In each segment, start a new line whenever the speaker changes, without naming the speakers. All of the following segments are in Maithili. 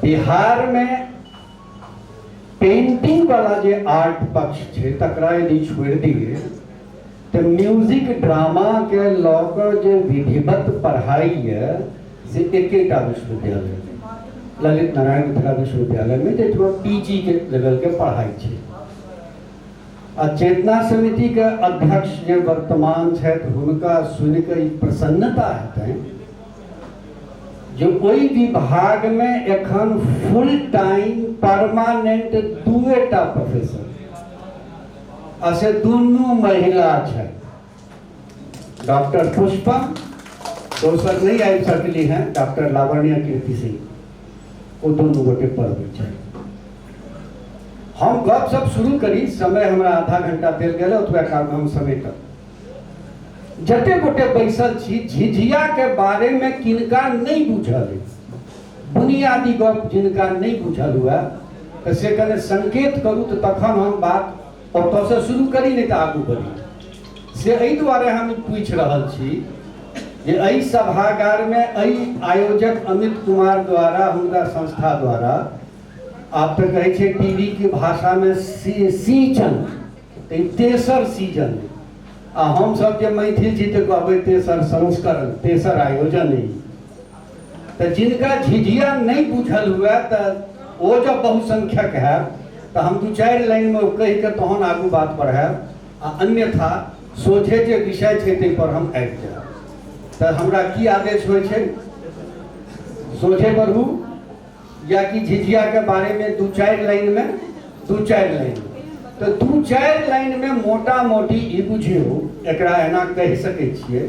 बिहार में पेंटिंग वाला जे आर्ट पक्ष छै तकरा यदि छोड़ि दिए तऽ म्यूजिक ड्रामा के लऽ कऽ जे विधिवत पढ़ाइ यऽ से एकेटा विश्वविद्यालय ललित नारायण मिथिला विश्वविद्यालय में जाहिठाम पी जी के लेवल के पढ़ाइ छै। आ चेतना समिति के अध्यक्ष जे वर्तमान छथि हुनका सुनि कऽ ई प्रसन्नता हेतनि जे ओहि विभाग में एखन फुल टाइम परमानेंट दुएटा प्रोफेसर आ से दुनू महिला छथि, डॉक्टर पुष्पम, दोसर नहीं आबि सकली हैं डॉक्टर लावण्या कीर्ति सिंह, ओ दुनू गोटे पढ़बै छथि। हम गपशप शुरू करी, समय हमरा आधा घंटा देल गेल, ओतबे कालमे हम समेटब। जते गोटे बैसल छी झिझिया के बारे में किनका नहीं बुझल है, बुनियादी गप जिनका नहीं बुझल हुआ तो से कने संकेत करू तो तखन हम बात ओतऽसँ शुरू करी, नहीं तो आगू बढ़ी। से एहि दुआरे हम पूछि रहल छी जे एहि सभागार में एहि आयोजक अमित कुमार द्वारा हुनका संस्था द्वारा आप तो कहै छै टीवी के भाषा में सीजन, तऽ ई तेसर सीजन, आ हम सब जे मैथिल छी तऽ कहबै तेसर संस्करण, तेसर आयोजन है। तऽ जिनका झिझिया नहीं बुझल हुए तऽ ओ जब बहुसंख्यक है तऽ हम दू चारि लाइन में कहि के तहन आगू बात बढ़ायब, आ अन्यथा सोझे जे विषय छै ताहि पर हम आबि जायब। तऽ हमरा की आदेश होइ छै, सोझे बढ़ू या कि झिझिया के बारे में दू चारि लाइन में, दू चारि लाइन तो दू चारि लाइन में मोटा मोटी ई बुझियौ, एकरा एना कहि सकै छियै,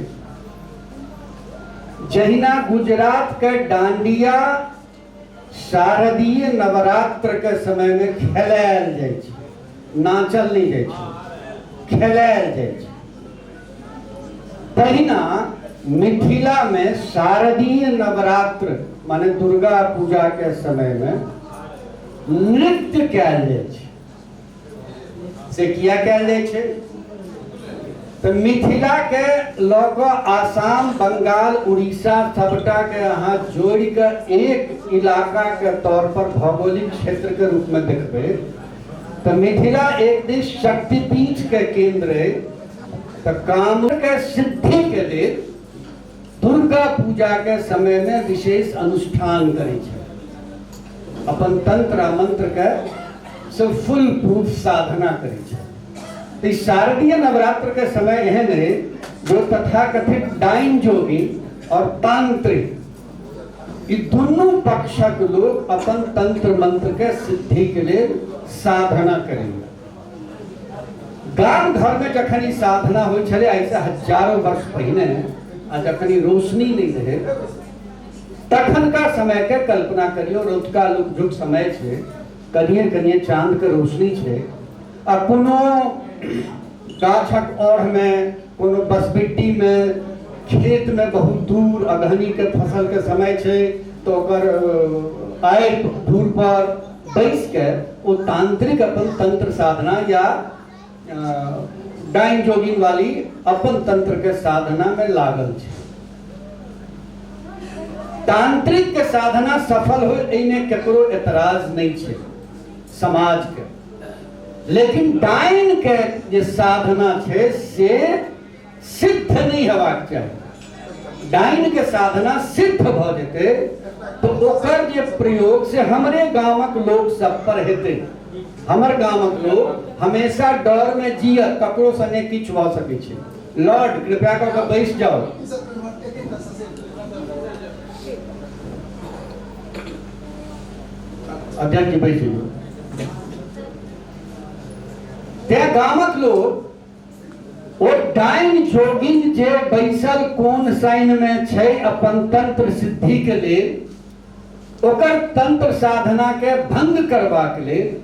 जहिना गुजरात के डांडिया शारदीय नवरात्र के समय में खेलायल जाइ छै, नाचल नहीं जाइ छै, खेलायल जाइ छै, तहिना मिथिला में शारदीय नवरात्र माने दुर्गा पूजा के समय में नृत्य कयल जाइ छै। से किया कयल जाइ छै तऽ मिथिला के लऽ कऽ आसाम, बंगाल, उड़ीसा सबटा के अहाँ जोड़ि कऽ एक इलाका के तौर पर भौगोलिक क्षेत्र के रूप में देखबै तऽ मिथिला एक दिस शक्तिपीठ के केंद्र है, तऽ काम के सिद्धि के लेल दुर्गा पूजा के समय में विशेष अनुष्ठान करै छै, अपन तंत्र आ मंत्र के सब फुल प्रूफ साधना करै छै। तो शारदीय नवरात्र के समय एहन है जो तथाकथित डाइन जोगी और तांत्रिक ई दुनू पक्षक लोग अपन तंत्र मंत्र के सिद्धि के लिए साधना करेंगे। गाम घर में जखन ई साधना होइ छलै ऐसे हजारों वर्ष पहिने, आ जखन ई रोशनी नहीं रहे तखन का समय के कल्पना करियो, रौतका लुकझुक समय छै, कनिए कनिए चांद के रोशनी छै, आ कोनो गाछक ओढ़ में, कोनो बसबिट्टी में, खेत में बहुत दूर अगहनी के फसल के समय छै तो ओकर आड़ि धूर पर बैस के ओ तांत्रिक अपन तंत्र साधना या डाइन जोगिन वाली अपन तंत्र के साधना में लागल छै। तांत्रिक के साधना सफल हो एहिमे केकरो एतराज नहीं छै समाज के, लेकिन डाइन के जे साधना छै से सिद्ध नहीं हेबाक चाही। डाइन के साधना सिद्ध भ जेतै तो ओकर जे प्रयोग से हमरे गामक लोक सब पर हेतै। हमर गामक लोक हमेशा डर में जियत, ककरो संगे किछु भ सकै छै। लॉर्ड कृपया कऽ के बैस जाओ। अध्यक्ष जी बैस जाइयो। तें गामक लोक ओ डाइन जोगिन जे बैसल कोन साइन में छै अपन तंत्र सिद्धि के लेल, ओकर तंत्र साधना के भंग करबाक लेल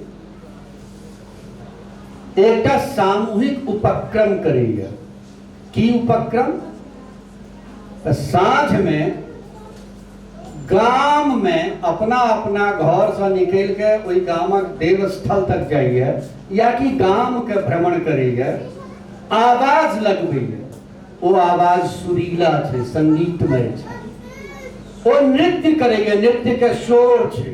एकटा सामूहिक उपक्रम करैया। की उपक्रम? तऽ साँझ में गाम में अपना अपना घर से निकल के ओहि गामक देवस्थल तक जाइए या कि गाम के भ्रमण करैया, आवाज लगबैया। ओ आवाज सुरीला छै, संगीतमय छै। ओ नृत्य करैया, नृत्य के शोर छै।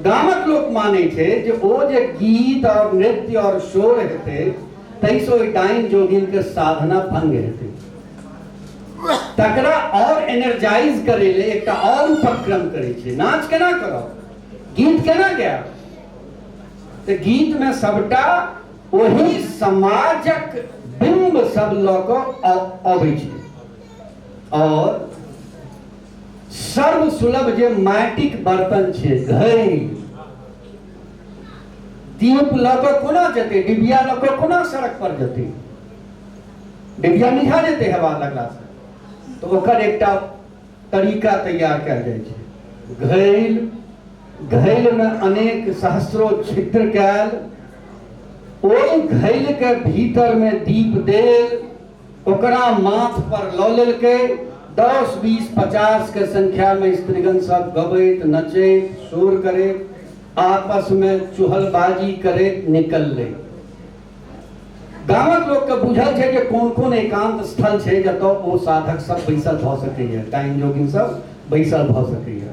गामक लोक मानै छै जे ओ जे गीत और नृत्य और शोर हेतै ताहिसँ ओहि डाइन जोगिन के साधना भंग हेतै। तकरा और एनर्जाइज करै ले एकटा और उपक्रम करै छै। नाच केना करब, गीत केना गायब, तऽ गीत में सबटा ओही समाजक बिंब सब लऽ कऽ अबै छै। और सर्वसुलभ जे माटिक बर्तन छै, घैल, दीप लऽ कऽ कोना जेतै, डिबिया लऽ कऽ कोना सड़क पर जेतै, डिबिया मिझा जेतै हवा लगलासँ। तऽ ओकर एकटा तरीका तैयार कयल जाइ छै। घैल, घैलमे अनेक सहस्रो छिद्र कयल, ओहि घैलके भीतरमे दीप देल, ओकरा माथ पर लऽ लेलकै। 10 20 50 के संख्यामे स्त्रीगण सब गबैत नचैत शोर करैत आपसमे चुहलबाजी करैत निकललै। गामक लोकके बुझल छै जे कोन कोन एकांत स्थल छै जतऽ ओ साधक सब बैसल भऽ सकैए, डाइन जोगिन सब बैसल भऽ सकैए।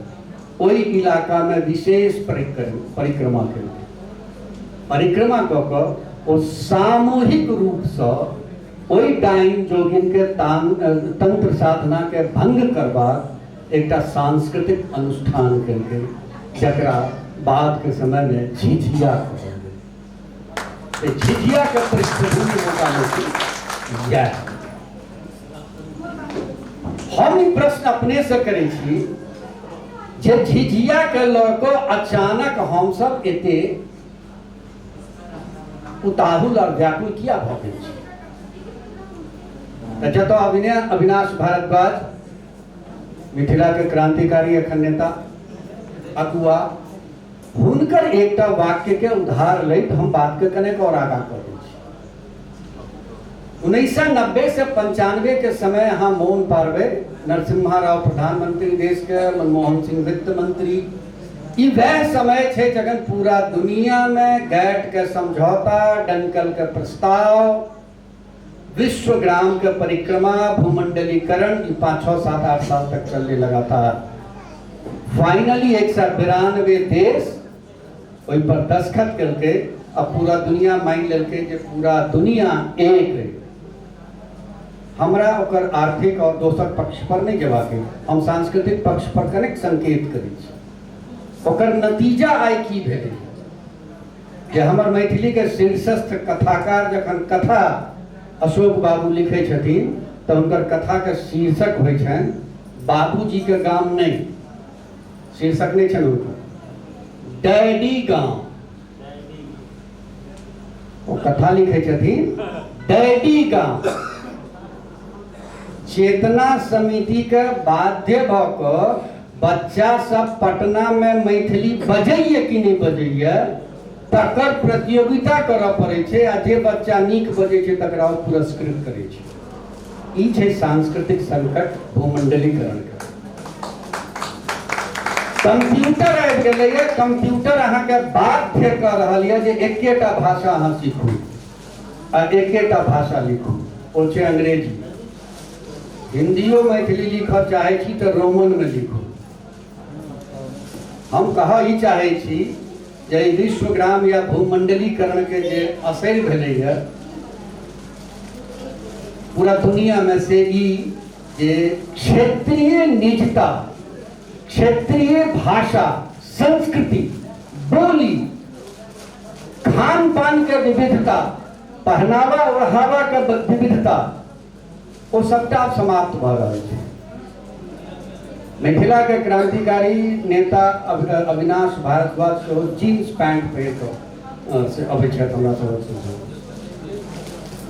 ओहि इलाकामे विशेष परिक्रमा केलकै। परिक्रमा कऽ कऽ ओ सामूहिक रूपसँ ओहि डाइन जोगिनके तंत्र साधनाके भंग करबाक एकटा सांस्कृतिक अनुष्ठान केलकै, जकरा बादके समयमे झिझिया कहल गेलै। झिझिया के पृष्ठभूमि मोटामोटी इएह। हम ई प्रश्न अपने से करै छी जे झिझिया के लऽ कऽ अचानक हमसब एते उताहुल और व्याकुल किया भऽ गेल छी? तऽ जतऽ अविनाश भारद्वाज मिथिला के क्रांतिकारी एखन नेता अगुआ, हुनकर एकटा वाक्य के उधार लैत हम बात के कनेक और आगाँ कऽ दै छी। 1990 से 95 के समय अहाँ मोन पारबै, नरसिम्हा राव प्रधानमंत्री देश के, मनमोहन सिंह वित्त मंत्री। ई वएह समय छै जखन पूरा दुनिया में गैट के समझौता, डंकल के प्रस्ताव, विश्व ग्राम के परिक्रमा, भूमंडलीकरण, ई 5 6 7 8 साल तक चलने लगातार। फाइनली 192 देश ओहि पर दस्तखत केलकै आ पूरा दुनिया मानि लेलकै जे पूरा दुनिया एक है। हमरा ओकर आर्थिक और दोसर पक्ष पर नहीं जेबाक है, हम सांस्कृतिक पक्ष पर कनेक संकेत करै छी। ओकर नतीजा आइ की भेलै जे हमर मैथिली के शीर्षस्थ कथाकार जखन कथा अशोक बाबू लिखै छथिन तऽ हुनकर कथा के शीर्षक होइ छनि बाबूजी के गाम नहीं, शीर्षक नहीं छनि हुनकर, डैडी गाम। ओ कथा लिखै छथिन डैडी गाम। चेतना समिति के बाध्य भऽ कऽ बच्चा सब पटना में मैथिली बजैए कि नहीं बजैए तकर प्रतियोगिता करऽ पड़ै छै, आ जे बच्चा नीक बजै छै तकरा ओ पुरस्कृत करै छै। ई छै सांस्कृतिक संकट भूमंडलीकरण के। कंप्यूटर आबि गेलैए, कंप्यूटर अहाँके बाध्य कऽ रहल यऽ जे एकेटा भाषा अहाँ सीखू आ एकेटा भाषा लिखू, ओ छै अंग्रेजी। हिंदियो मैथिली लिखऽ चाहै छी तऽ रोमनमे लिखू। हम कहऽ ई चाहै छी जे ई विश्वग्राम या भूमंडलीकरण के जे असरि भेलैए पूरा दुनियामे, से ई जे क्षेत्रीय निजता, क्षेत्रीय भाषा, संस्कृति, बोली, खान पान के विविधता, पहनावा ओढ़ावा के विविधता, ओ सबटा आब समाप्त भऽ रहल छै। मिथिला के क्रांतिकारी नेता अविनाश भारद्वाज सेहो जीन्स पैंट पहिर कऽ से अबै छथि हमरा सबक सोझाँ,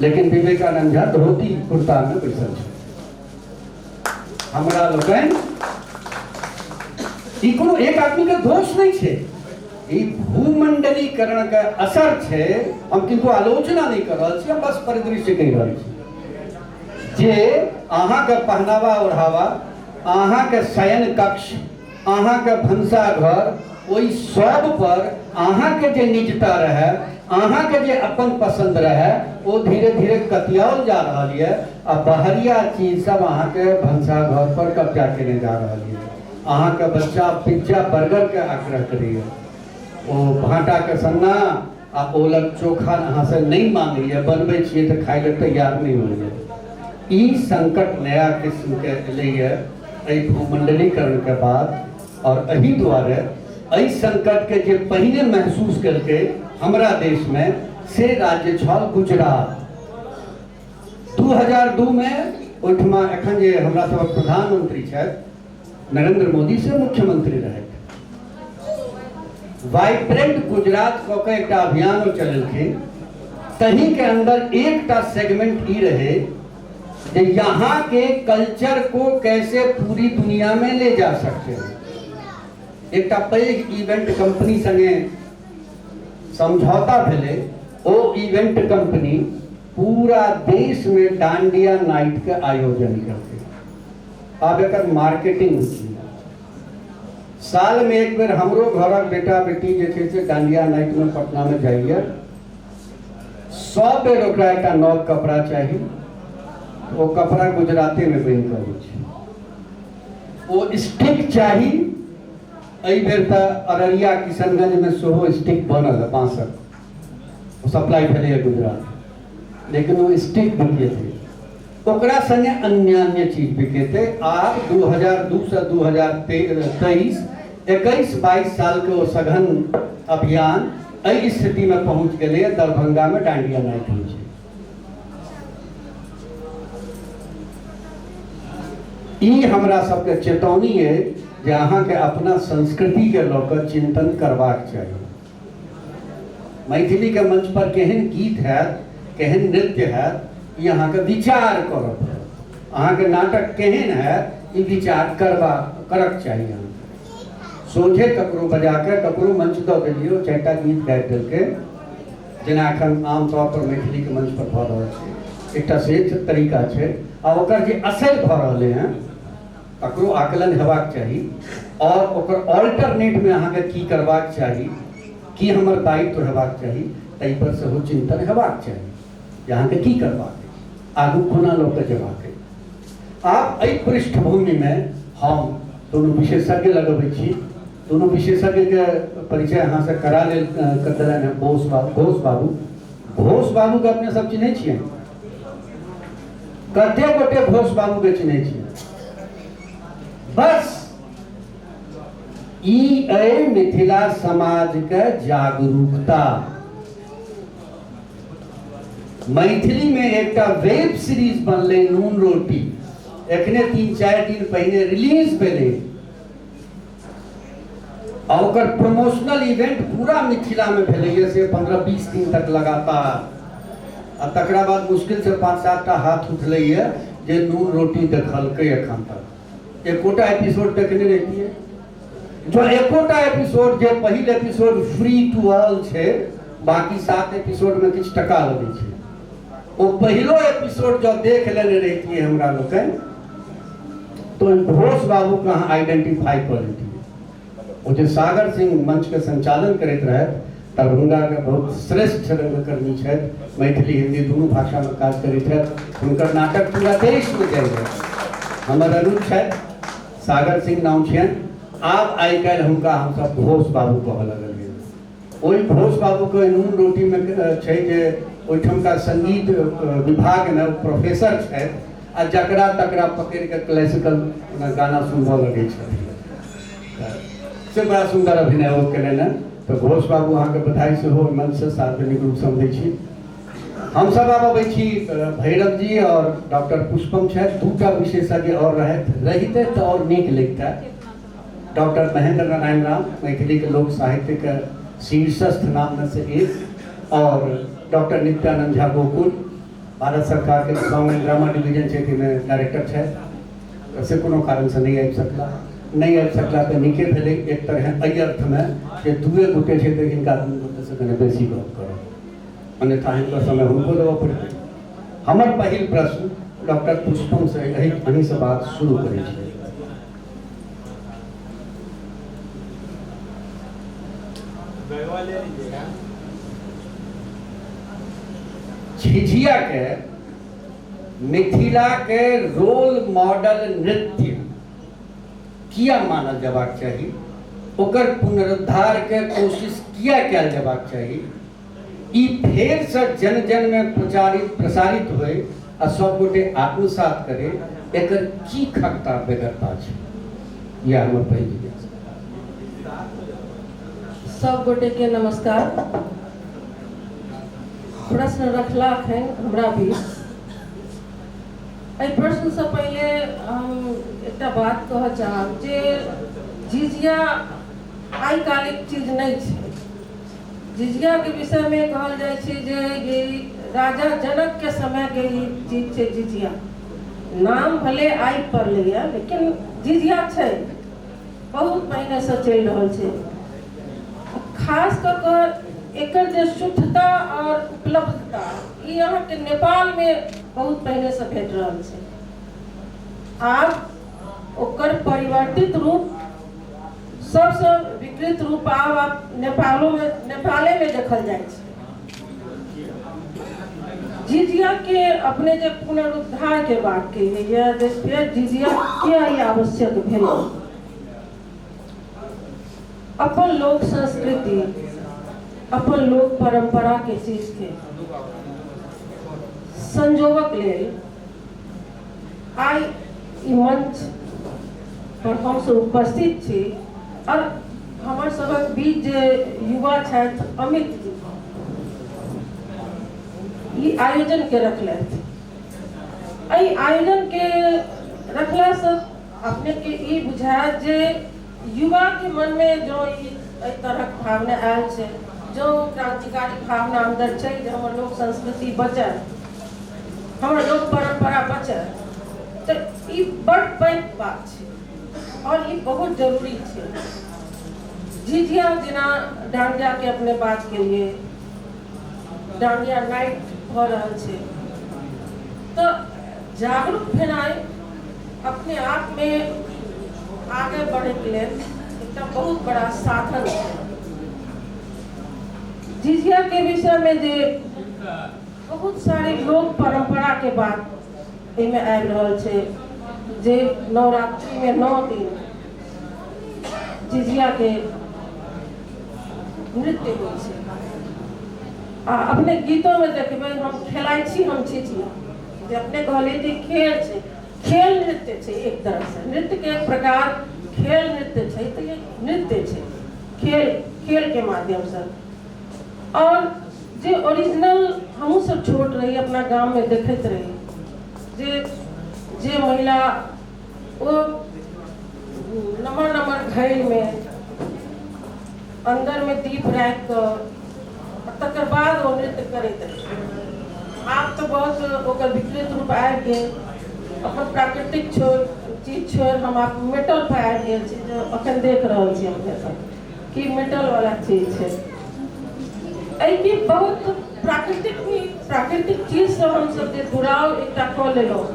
लेकिन विवेकानंद झा धोती कुर्ता में बैसल छथि। हमरा लोकनि ई कोनो एक आदमी के दोष नहीं छै, ई भूमंडलीकरण के असर छै। हम किनको आलोचना नहीं कर रहल छी, हम बस परिदृश्य कहि रहल छी जे अहाँके पहनावा ओढ़ावा, अहाँके शयन कक्ष, अहाँके भनसाघर, ओहि सब पर अहाँके जे निजता रहै, अहाँके जे अपन पसंद रहै, ओ धीरे धीरे कतियाओल जा रहल यऽ आ बाहरिया चीज सब अहाँके भनसाघर पर कब्जा केने जा रहल यऽ। अहाँके बच्चा पिज्जा बर्गर के आग्रह करैए, ओ भाँटाके सन्ना आ ओलक चोखा अहाँसँ नहि माँगैए, बनबै छियै तऽ खाइ लए तैयार नहि होइए। ई संकट नया किस्मके एलैए एहि भूमंडलीकरणके बाद, और एहि दुआरे एहि संकटके जे पहिने महसूस केलकै हमरा देशमे से राज्य छल गुजरात। 2002 में ओहिठमा एखन जे हमरा सभक प्रधानमंत्री छथि नरेंद्र मोदी से मुख्यमंत्री रहथि। वाइब्रेंट गुजरात कऽ के एकटा अभियान ओ चलेलखिन, तही के अंदर एकटा सेगमेंट ई रहे जे यहाँ के कल्चर को कैसे पूरी दुनिया में ले जा सकते हैं। एकटा पैघ इवेंट कंपनी संगे समझौता भेलै, ओ इवेंट कंपनी पूरा देश में डांडिया नाइट के आयोजन करते। आब एकर मार्केटिंग होइ छै। साल में एक बेर हमरो घरक बेटा बेटी जे छै से डांडिया नाइट में पटना में जाइए, सब बेर ओकरा एकटा नव कपड़ा चाही, ओ कपड़ा गुजराते में बनि कऽ अबै छै। ओ स्टिक चाही, एहि बेर तऽ अररिया किशनगंज में सेहो स्टिक बनल है बाँसक, ओ सप्लाई भेलैए गुजरात, लेकिन ओ स्टिक बिकेतै, ओकरा संगे अन्यान्य चीज बिकेतै। आब 2002 से 2023 21-22 साल के ओ सघन अभियान एहि स्थिति में पहुंच गेलैए, दरभंगा में डांडिया नाइट होइ छै। ई हमरा सबके चेतावनी अइ जे अहाँके अपना संस्कृतिके लऽ कऽ चिंतन करबाक चाही। मैथिली के मंच पर केहन गीत हैत, केहन नृत्य हैत, ई अहाँके विचार करऽ पड़त। अहाँके नाटक केहन हैत, ई विचार करक चाही। अहाँके सोझे ककरो बजा कऽ ककरो मंच दऽ देलियै, 4टा गीत गाबि देलकै, जेना एखन आमतौर पर मैथिली के मंच पर भऽ रहल छै, एकटा से तरीका छै। आ ओकर जे असरि भऽ रहलै हँ तकरो आकलन हेबाक चाही, और ओकर ऑल्टरनेटमे अहाँके की करबाक चाही, की हमर दायित्व हेबाक चाही, ताहि पर सेहो चिंतन हेबाक चाही जे अहाँके की करबाक अछि, आगू कोना लऽ कऽ जेबाक अछि। आब एहि पृष्ठभूमिमे हम दुनू विशेषज्ञ लगबै छी। दुनू विशेषज्ञके परिचय अहाँसँ करा लेल कर देलनि हेँ घोष बाबू। घोष बाबूके अपने सब चिन्है छियै? कते गोटे घोष बाबूके चिन्है छियै? बस ई अइ मिथिला समाजके जागरूकता। मैथिली में एकटा वेब सीरीज बनलै नून रोटी, एखने 3-4 दिन पहिने रिलीज भेलै, आ ओकर प्रमोशनल इवेंट पूरा मिथिला में भेलैए से 15-20 दिन तक लगातार। आ तकरा बाद मुश्किल से 5-7 टा हाथ उठलैए जे नून रोटी देखलकै। एखन तक एकोटा एपिसोड देखने रहितियै जो एकोटा एपिसोड, जे पहिल एपिसोड फ्री टू ऑल छै, बाकी 7 एपिसोड में किछु टका लगै छै, ओ पहिलो एपिसोड जब देख लेने रहितियै हमरा लोकनि तो घोष बाबू के अहाँ आइडेंटिफाई कऽ लेतियै। ओ जे सागर सिंह मंच के संचालन करैत रहथि, दरभंगा के बहुत श्रेष्ठ रंगकर्मी छथि, मैथिली हिंदी दुनू भाषा में काज करैत छथि, हुनकर नाटक पूरा देश में जाइए। हमर अनुज छथि, सागर सिंह नाम छियनि। आब आइ काल्हि हुनका हमसब घोष बाबू कहऽ लगलियै। ओहि घोष बाबूके नून रोटीमे छै जे ओहिठमका संगीत विभागमे प्रोफेसर छथि, आ जकरा तकरा पकड़िके क्लासिकल गाना सुनबऽ लगै छथिन, से बड़ा सुन्दर अभिनय ओ केलनि हँ। तऽ घोष बाबू अहाँके बधाई सेहो मंचसँ सार्वजनिक रूपसँ हम दै छी। हमसब आब अबै छी भैरव जी और डॉक्टर पुष्पम छथि, 2टा विशेषज्ञ और रहिते तऽ और नीक लगितै। डॉक्टर महेंद्र नारायण राम, मैथिली के लोक साहित्य के शीर्षस्थ नाम में से एक, और डॉक्टर नित्यानंद झा गोकुल, भारत सरकार के सॉन्ग एंड ड्रामा डिवीजन छै में डायरेक्टर छथि, से कोनो कारण से नहीं आबि सकला। नहीं आबि सकला तऽ नीके भेलै एक तरह एहि अर्थमे जे 2 गोटे छै तऽ हिनका 2 गोटे से कने बेसी गप करब, अन्यथा हिनकर समय हुनको देबऽ पड़तै। हमर पहिल प्रश्न डॉक्टर पुष्पम से अहीँसँ बात शुरू करै छी। झिझिया के मिथिला के रोल मॉडल नृत्य किया मानल जबाक चाही, ओकर पुनरुद्धारके कोशिश किया कयल जयबाक चाही, ई फेरसँ जन जनमे प्रचारित प्रसारित होय आ सब गोटे आत्मसात करे, एकर की खगता बेगरता छै? इएह हमर पहिल जिज्ञासा।
सब गोटे के नमस्कार। प्रश्न रखला अखन हमरा बीच। एहि प्रश्नसँ पहिले हम एकटा बात कहऽ चाहब जे झिझिया आइ काल्हिक चीज नहि छै। झिझियाके विषयमे कहल जाइ छै जे ई राजा जनकके समयके ई चीज छै। झिझिया नाम भले आइ पड़लैए, लेकिन झिझिया छै, बहुत पहिनेसँ चलि रहल छै। खास कऽ कऽ एकर जे शुद्धता आओर उपलब्धता, ई अहाँके नेपालमे बहुत पहिनेसँ भेट रहल छै। आब ओकर परिवर्तित रूप, सबसँ विकृत रूप आब आब नेपालोमे, नेपालेमे देखल जाइ छै। झिझियाके अपने जे पुनरुद्धारके बात केलियै जे फेर झिझिया किया ई आवश्यक भेलै, अपन लोक संस्कृति, अपन लोक परम्पराके चीजके संजोगक लेल आइ ई मंच पर हमसब उपस्थित छी। और हमर सबक बीच जे युवा छथि अमित जी, ई आयोजन के रखलथि। एहि आयोजन के रखलासँ अपने के ई बुझायत जे युवा के मन में जो ई एहि तरहक भावना आयल छै, जो क्रांतिकारी भावना अंदर छै जे हमर लोक संस्कृति बचय, हमर लोक परम्परा बचय, तऽ ई बड़ पैघ बात छै और ई बहुत जरूरी छै। झिझिया जेना डांडिया के अपने बात केलिए, डांडिया नाइट भऽ रहल छै, तऽ जागरूक भेनाइ अपने आप में आगे बढ़ैके लेल एकटा बहुत बड़ा साधन छै। झिझिया के विषय में जे बहुत सारे लोक परंपरा के बात एहिमे आबि रहल छै जे नवरात्रि में 9 दिन झिझिया के नृत्य होइ छै। आ अपने गीतो में देखबै, हम खेलाइ छी हम झिझिया, जे अपने कहलियै जे खेल छै, खेल नृत्य छै, एक तरहसँ नृत्यके एक प्रकार खेल नृत्य छै, तऽ ई नृत्य छै खेल, खेलके माध्यमसँ। आओर जे ओरिजिनल हमहूँ सब छोट रही, अपना गाममे देखैत रही जे जे महिला ओ नमहर नमहर घैलमे अन्दरमे दीप राखि कऽ तकर बाद ओ नृत्य करैत रहै। आब तऽ बहुत ओकर विकृत रूप आबि गेल, अपन प्राकृतिक छोड़ि, चीज छोड़ि हम आब मेटल पर आबि गेल छी, जे अखन देख रहल छी अपने सब कि मेटल वाला चीज छै। एहिके बहुत प्राकृतिक भी, प्राकृतिक चीजसँ हमसब जे जुड़ाव एकटा कऽ लेलहुँ,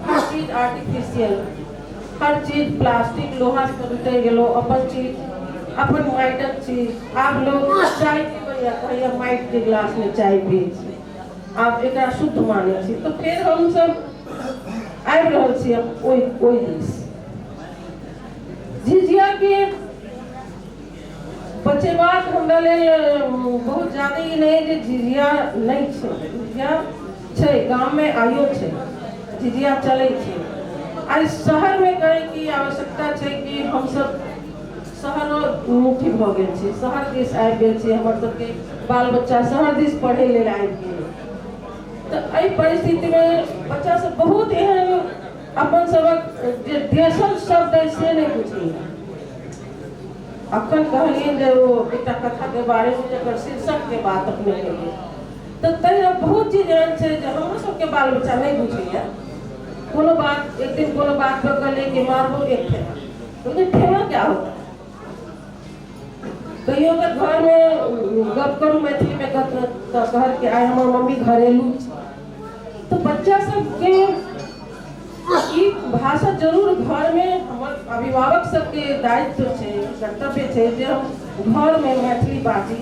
हर चीज आर्टिफिशियल, हर चीज प्लास्टिक, लोहा से उतरि गेलहुँ अपन चीज, अपन माटिक चीज। आब लोग चाय पीबैया, कहैया माटिके गिलासमे चाय पियै छी, आब एकरा शुद्ध मानै छी। तऽ फेर हमसब आबि रहल छी ओहि ओहि दिस। झिझियाके बचेबाक हमरा लेल बहुत ज्यादा ई नहि जे झिझिया नहि छै, झिझिया छै, गाममे आइयो छै, झिझिया चलै छै। आइ शहरमे कहैके ई आवश्यकता छै कि हमसब शहरोन्मुखी भऽ गेल छी, शहर दिस आबि गेल छी, हमर सबके बाल बच्चा शहर दिस पढ़ै लेल आबि गेल। तऽ एहि परिस्थितिमे बच्चा सब बहुत एहन अपन सबक जे देशल शब्द अइ से नहि बुझैया। अखन कहलियनि जे ओ एकटा कथाके बारेमे जकर शीर्षकके बात अपने केलियै, तऽ तहिना बहुत चीज एहन छै जे हमरो सबके बाल बच्चा नहि बुझैया कोनो बात। एक दिन कोनो बात पर कहलियै कि मारबो एक ठेना, बोलते ठेना क्या होता है? कहियो अगर घरमे गप करू मैथिलीमे गप तऽ कहत कि आइ हमर मम्मी घरेलू छै। तऽ बच्चा सबके ई भाषा जरूर घरमे हमर अभिभावक सबके दायित्व छै, कर्तव्य छै जे हम घरमे मैथिली बाजी।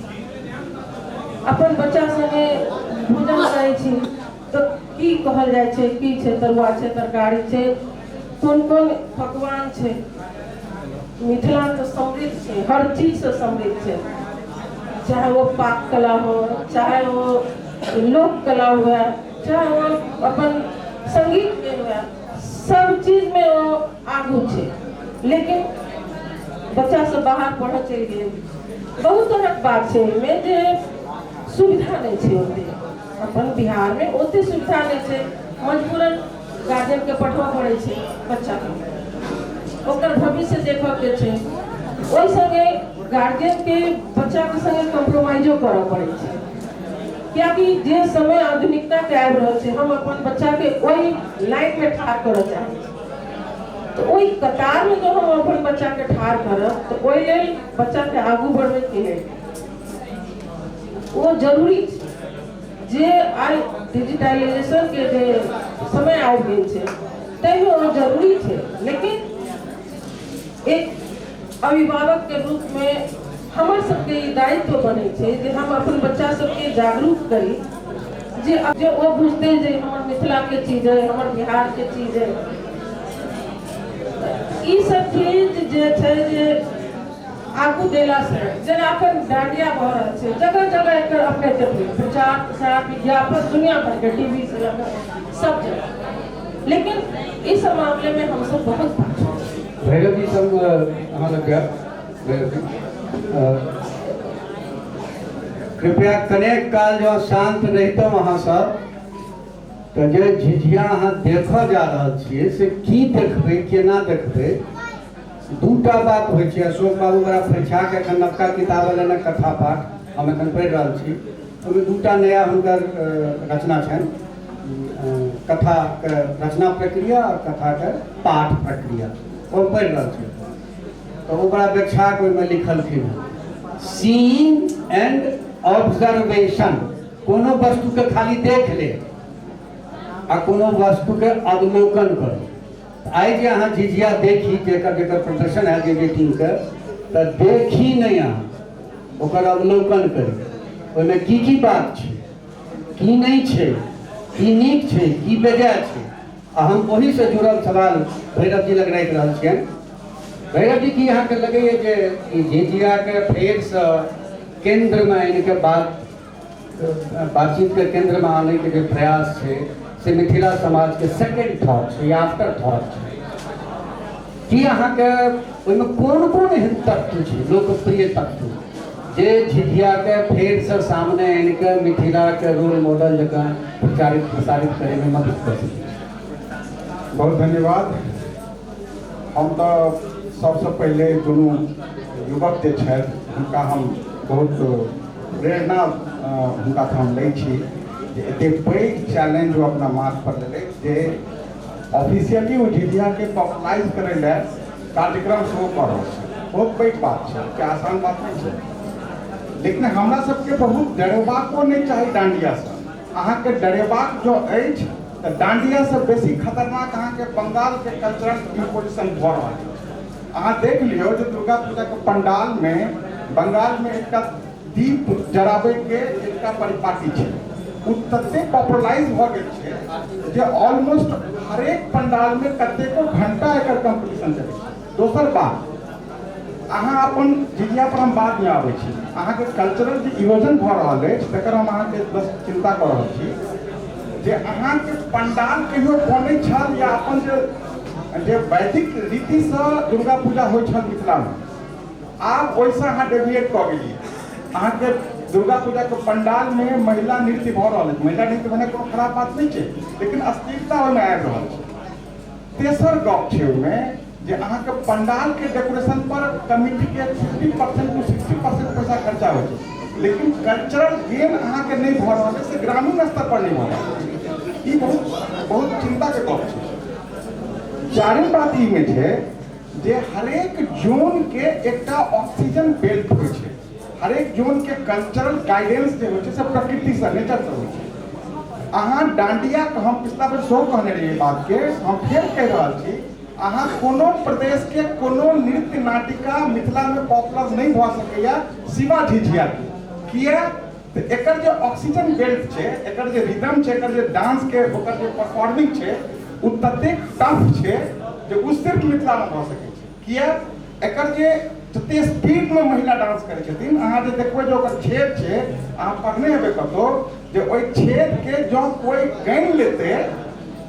अपन बच्चा संगे भोजन करै छी तऽ की कहल जाइ छै, की छै, तरुआ छै, तरकारी छै, कोन कोन पकवान छै। मिथिला तऽ समृद्ध छै, हर चीजसँ समृद्ध छै, चाहे ओ पाक कला हो, चाहे ओ लोक कला हुए, चाहे ओ अपन संगीतके हुए, सब चीजमे ओ आगू छै। लेकिन बच्चा सब बाहर पढ़ऽ चलि गेल, बहुत तरहक बात छै एहिमे जे सुविधा नहि छै ओते, अपन बिहारमे ओते सुविधा नहि छै, मजबूरन गार्जियनके पठबऽ पड़ै छै बच्चाके, ओकर भविष्य देखऽके छै। ओहि सङ्गे गार्जियनके बच्चाके सङ्गे कम्प्रोमाइजो करऽ पड़ै छै, कियाकि जे समय आधुनिकताके आबि रहल छै, हम अपन बच्चाके ओहि लाइनमे ठाढ़ करऽ चाहै छी, तऽ ओहि कतारमे जँ हम अपन बच्चाके ठाढ़ करब तऽ ओहि लेल बच्चाके आगू बढ़बैके लेल ओ जरूरी छै। जे आइ डिजिटलाइजेशनके जे समय आबि गेल छै ताहिमे ओ जरूरी छै, लेकिन एक अभिभावकके रूपमे हमर सबके ई दायित्व बनै छै जे हम अपन बच्चा सबके जागरूक करी, जे जे ओ बुझतै जे हमर मिथिलाके चीज है, हमर बिहारके चीज है। ई सब चीज जे छै जे आगू देलासँ, जेना एखन डांडिया भऽ रहल छै जगह जगह, एकर अपने देखबै प्रचार प्रसार विज्ञापन दुनिया भरिके टीवी से लऽ कऽ सब जगह, लेकिन ई सब मामलेमे हमसब बहुत पाछू छी।
भैरव जी संग अहाँ लग जायब। भैरव जी, कृपया कनेक काल जँ शान्त रहितहुँ अहाँ सब तऽ जे झिझिया अहाँ देखऽ जा रहल छियै से की देखबै, केना देखबै, दूटा बात होइ छै। अशोक बाबू बड़ा फरिछा के एखन नवका किताब एलनि हँ कथा पाठ, हम एखन पढ़ि रहल छी, ओहिमे दूटा नया हुनकर रचना छनि, कथाके रचना प्रक्रिया आओर कथाके पाठ प्रक्रिया, ओ हम पढ़ि रहल छी। तऽ ओ बड़ा व्याख्याक ओहिमे लिखलखिन हँ, सीइंग एंड ऑब्जर्वेशन, कोनो वस्तुके खाली देख ले आ कोनो वस्तुके अवलोकन करू। आइ जे अहाँ झिझिया देखी, जेकर जेकर प्रदर्शन है जे जे टीमके, तऽ देखी नहि, अहाँ ओकर अवलोकन करी, ओहिमे की की बात छै, की नहि छै, की नीक छै, की बेजाय छै। आ हम ओहीसँ जुड़ल सवाल भैरव जी लग राखि रहल छियनि। भैरव जी, की अहाँके लगैए जे ई झिझियाके फेरसँ केन्द्रमे आनिके बातचीतके केन्द्रमे आनैके जे प्रयास छै से मिथिला समाजके सेकेंड थॉट छै या आफ्टर थॉट छै, की अहाँके ओहिमे कोन कोन एहन तत्व छै, लोकप्रिय तत्व, जे झिझियाके फेरसँ सामने आनिके मिथिलाके रोल मॉडल जकाँ प्रचारित प्रसारित करैमे मदद कऽ सकै छै?
बहुत धन्यवाद। हम तऽ सबसँ पहिले दुनू युवक जे छथि हुनका हम बहुत प्रेरणा हुनकासँ हम लै छी जे एतेक पैघ चैलेंज ओ अपना माथ पर लेलथि जे ऑफिशियली ओ झिझियाके पॉपुलराइज करै लए कार्यक्रम सेहो कऽ रहल छै। बहुत पैघ बात छै, ओतेक आसान बात नहि छै। लेकिन हमरा सबके बहुत डरेबाको नहि चाही डांडियासँ। अहाँके डरेबाक जँ अछि तऽ डांडियासँ बेसी खतरनाक अहाँके बंगालके कल्चरल इम्पोजिशन भऽ रहल अछि। अहाँ देख लियौ जे दुर्गा पूजाके पंडालमे बंगालमे एकटा दीप जराबैके एकटा परिपाटी छै, ओ ततेक पॉपुलराइज भऽ गेल छै जे ऑलमोस्ट हरेक पंडालमे कतेको घंटा एकर कॉम्पिटिशन चलै छै। दोसर बात, अहाँ अपन झिझिया पर हम बादमे आबै छी, अहाँके कल्चरल जे इरोजन भऽ रहल अछि तकर हम अहाँके बस चिन्ता कऽ रहल छी जे अहाँके पंडाल कहियो बनै छल या अपन जे जे वैदिक रीतिसँ दुर्गा पूजा होइ छल मिथिलामे, आब ओहिसँ अहाँ डेविएट कऽ गेलियै। अहाँके दुर्गा पूजाके पंडालमे महिला नृत्य भऽ रहल अछि, महिला नृत्य भेनाइ कोनो खराब बात नहि छै, लेकिन अश्लीलता ओहिमे आबि रहल छै। तेसर गप छै ओहिमे जे अहाँके पंडालके डेकोरेशन पर कमिटीके 50% टू 60% पैसा खर्चा होइ छै, लेकिन कल्चरल गेन अहाँके नहि भऽ रहल अछि, से ग्रामीण स्तर पर नहि भऽ रहल अछि। ई बहुत बहुत चिन्ताके गप छै। चारिम बात ई मे छै जे हरेक जोनके एकटा ऑक्सीजन बेल्ट होइ छै, हरेक जोनके कल्चरल गाइडेंस जे होइ छै से प्रकृतिसँ, नेचरसँ होइ छै। अहाँ डांडियाके, हम पिछला बेर सेहो कहने रहियै बातके, हम फेर कहि रहल छी, अहाँ कोनो प्रदेशके कोनो नृत्य नाटिका मिथिलामे पॉपुलर नहि भऽ सकैए सिवा झिझियाके। किया तऽ एकर जे ऑक्सीजन बेल्ट छै, एकर जे रिदम छै, एकर जे डांसके ओकर जे परफॉर्मिंग छै ओ ततेक टफ छै जे ओ सिर्फ मिथिलामे भऽ सकै छै। किया एकर जे जते स्पीड में महिला डांस करै छथिन, अहाँ जे देखबै जे ओकर छेद छै, अहाँ पढ़ने हेबै कतौ जे ओहि छेद के जँ कोइ गनि लेतै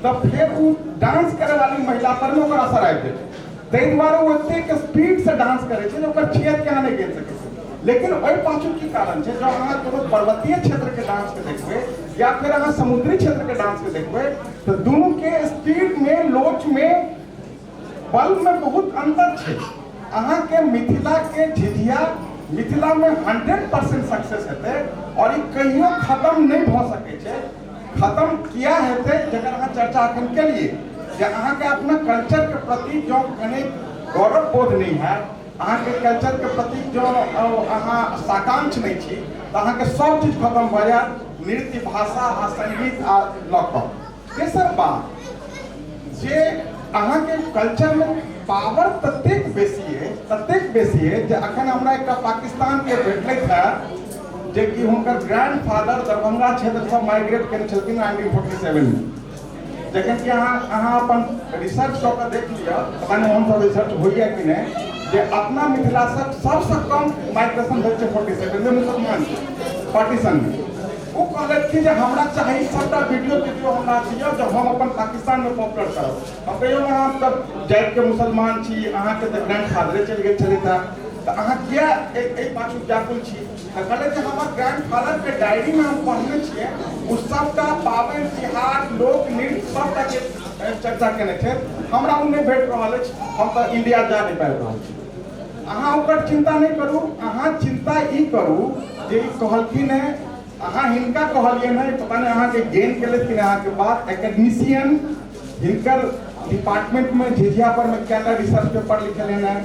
तऽ फेर ओ डांस करे वाली महिला पर में ओकर असर आबि जेतै। ताहि दुआरे ओ एतेक स्पीड से डांस करै छै जे ओकर छेद के अहाँ नहि गनि सकै छी। लेकिन ओहि पाछू की कारण छै, जँ अहाँ कोनो पर्वतीय क्षेत्र के डांस के देखबै या फेर अहाँ समुद्री क्षेत्र के डांस के देखबै तऽ दुनू के स्पीड में, लोच में, बल में बहुत अंतर छै। अहाँके मिथिला के झिझिया मिथिला में 100% सक्सेस हेतै और ई कहियो खत्म नहीं भऽ सकै छै। खत्म किया हेतै जकर अहाँ चर्चा अखन केलिए जे अहाँके अपना कल्चर के प्रति जँ कने गौरव बोध नहीं हैत, अहाँके कल्चर के प्रति जँ अहाँ साकांक्ष नहीं छी तऽ अहाँके सब चीज खत्म भऽ जायत, नृत्य, भाषा आ संगीत आ लऽ कऽ। तेसर बात जे अहाँके कल्चरमे पावर ततेक बेसी है, ततेक बेसी है जे अखन हमरा एकटा पाकिस्तानके भेटलथि है जे कि हुनकर ग्रैंड फादर दरभंगा क्षेत्रसँ माइग्रेट केने छलखिन 1947 में। जखन कि अहाँ अहाँ अपन रिसर्च कऽ कऽ देख लिअ, पता नहि हमसब रिसर्च होइए कि नहि, जे अपना मिथिलासँ सबसँ कम माइग्रेशन भेल छै 47 में मुसलमान पार्टीशनमे। ओ कहलथि कि जे हमरा चाही सबटा वीडियो तीडियो हमरा दिअ जे हम अपन पाकिस्तानमे पॉपुलर करब। हम कहियो, अहाँ तऽ जातिके मुसलमान छी, अहाँके तऽ ग्रैंड फादरे चलि गेल छलै, तऽ अहाँ किया एहि पाछू व्याकुल छी? तऽ कहलथि जे हमर ग्रैंड फादरके डायरीमे हम पढ़ने छियै, ओ सबटा पाबनि तिहार, लोक नृत्य सबटाके चर्चा केने छै, हमरा ओ नहि भेट रहल अछि, हम तऽ इंडिया जा नहि पाबि रहल छी। अहाँ ओकर चिंता नहि करू, अहाँ चिंता ई करू जे ई कहलखिन हेँ, अहाँ हिनका कहलियनि हेँ, पता नहि अहाँके गेन केलथि कि नहि अहाँके बात। एकेडमिशियन हिनकर डिपार्टमेंटमे झिझिया पर मे कएटा रिसर्च पेपर लिखल हेँ?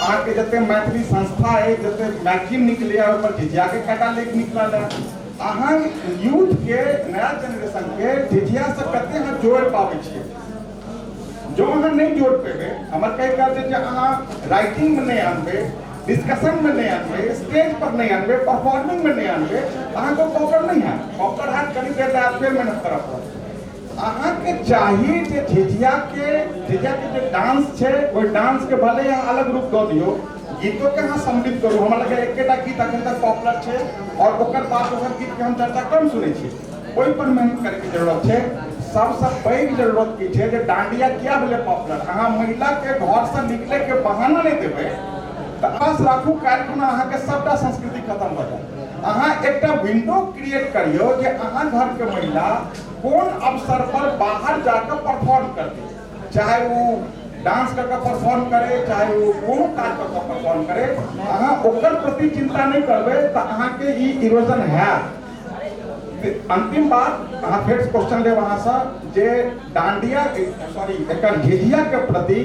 अहाँके जते मैथिली संस्था है, जते मैगजीन निकले है, ओहिपर झिझियाके कएटा लेख निकलल है? अहाँ यूथके, नया जेनरेशनके झिझियासँ कते अहाँ जोड़ि पाबै छियै? जो अहाँ नहीं जोड़ पेबै, हमर कहि कहल छै जे अहाँ राइटिंग में नहीं आनबै, डिस्कशन में नहीं आनबै, स्टेज पर नहीं आनबै, परफॉर्मिंग में नहीं आनबै, अहाँके पॉपुलर नहीं हैत। पॉपुलर हैत कनी देर लए, फेर मेहनत करऽ पड़त। अहाँके चाही जे झिझियाके जे डांस छै, ओहि डांस के भले अहाँ अलग रूप दऽ दियौ, गीतो के अहाँ समृद्ध करू। हमरा लगैए एकेटा गीत अखन तक पॉपुलर छै और ओकर बाद दोसर गीत के हम चर्चा कम सुनै छी। ओहि पर मेहनत करैके जरूरत छै। सबसँ पैघ जरूरत की छै जे डांडिया किया भेलै पॉपुलर? अहाँ महिलाके घरसँ निकलैके बहाना नहि देबै तऽ आस राखू काल्हि खुना अहाँके सबटा संस्कृति खत्म भऽ जायत। अहाँ एकटा विंडो क्रिएट करियौ जे अहाँ घरके महिला कोन अवसर पर बाहर जाकऽ परफॉर्म करतै, चाहे ओ डांस कऽ कऽ परफॉर्म करे, चाहे ओ कोनो काज कऽ कऽ परफॉर्म करे। अहाँ ओकर प्रति चिंता नहि करबै तऽ अहाँके ई इरोजन हैत। अंतिम बात, अहाँ फेर क्वेश्चन लेब अहाँसँ जे डांडिया, सॉरी, एकर झिझिया के प्रति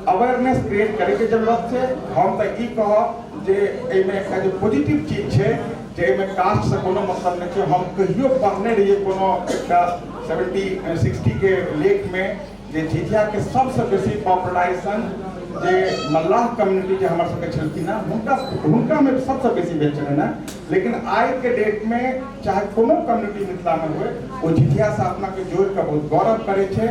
अवेयरनेस क्रिएट करैके जरूरत छै। हम तऽ ई कहब जे एहिमे एकटा जे पॉजिटिव चीज छै जे एहिमे कास्टसँ कोनो मतलब नहि छै। हम कहियो पढ़ने रहियै कोनो एकटा 70-60 के लेखमे जे झिझियाके सबसँ बेसी पॉपुलराइजेशन जे मल्लाह कम्युनिटी जे हमर सबके छलखिन हेँ, हुनकामे सबसँ बेसी भेल छलनि हेँ। लेकिन आइके डेटमे चाहे कोनो कम्युनिटी मिथिलामे हुए, ओ झिझियासँ अपनाके जोड़िकऽ बहुत गौरव करै छै।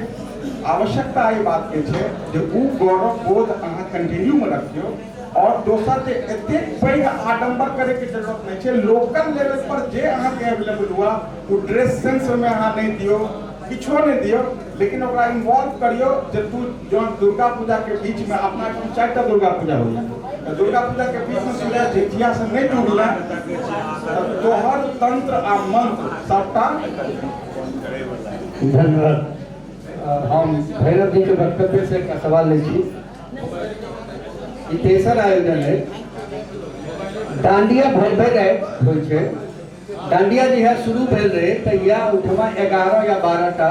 आवश्यकता एहि बातके छै जे ओ गौरव बोध अहाँ कंटिन्यूमे रखियौ। और दोसर जे एतेक पैघ आडम्बर करैके जरूरत नहि छै। लोकल लेवल पर जे अहाँके अवेलेबल हुआ, ओ ड्रेस सेंस ओहिमे अहाँ नहि दियौ, किछो नहि दियौ, लेकिन ओकरा इन्वॉल्व करियौ जे तू जँ दुर्गा पूजाके बीचमे, अपना एहिठाम 4टा दुर्गा पूजा होइए, तऽ दुर्गा पूजाके बीचमे तू जँ झिझियासँ नहि जुड़ले तऽ तोहर तंत्र आ मंत्र सबटा
धन्यवाद। हम भैरव जी के वक्तव्य से एकटा सवाल लै छी। ई तेसर आयोजन है। डांडिया भरि भरि राति होइ छै। डांडिया जहिया शुरू भेल रहे तहिया ओहिठमा 11 या 12 टा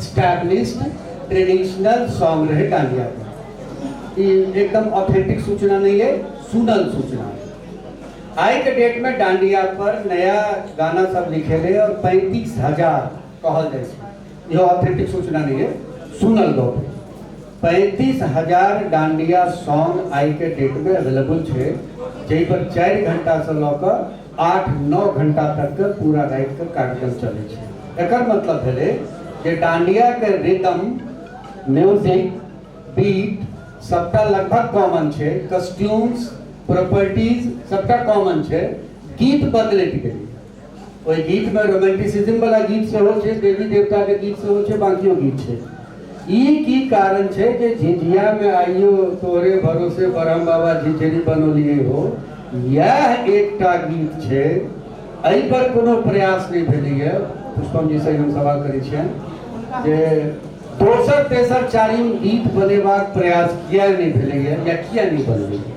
स्टैब्लिश्ड ट्रेडिशनल सॉन्ग रहे डांडिया के। ई एकदम ऑथेंटिक सूचना नहीं है, सुनल सूचना है। आइ के डेट में डांडिया पर नया गाना सब लिखेले और 35,000 कहल जाइ छै। इहो ऑथेंटिक सूचना नहीं है, सुनल गप। 35,000 डांडिया सॉन्ग आइ के डेट में अवेलेबल छै, जाहि पर 4 घंटा से लऽ कऽ 8-9 घंटा तक के पूरा राति के कार्यक्रम चलै छै। एकर मतलब भेलै जे डांडिया के रिदम, म्यूजिक, बीट सबटा लगभग कॉमन छै, कॉस्ट्यूम्स प्रॉपर्टीज सबटा कॉमन छै, गीत बदलैत गेलै। ओहि गीतमे रोमांटिसिज्म वाला गीत सेहो छै, देवी देवताके गीत सेहो छै, बाकियो गीत छै। ई की कारण छै जे झिझियामे आइयो तोरे भरोसे ब्रह्म बाबा झिझरी बनौलिए हो, इएह एकटा गीत छै, एहि पर कोनो प्रयास नहि भेलैए। पुष्पम जी से हम सवाल करै छियनि जे दोसर तेसर चारिम गीत बनेबाक प्रयास किया नहि भेलैए या किया नहि बनलैए?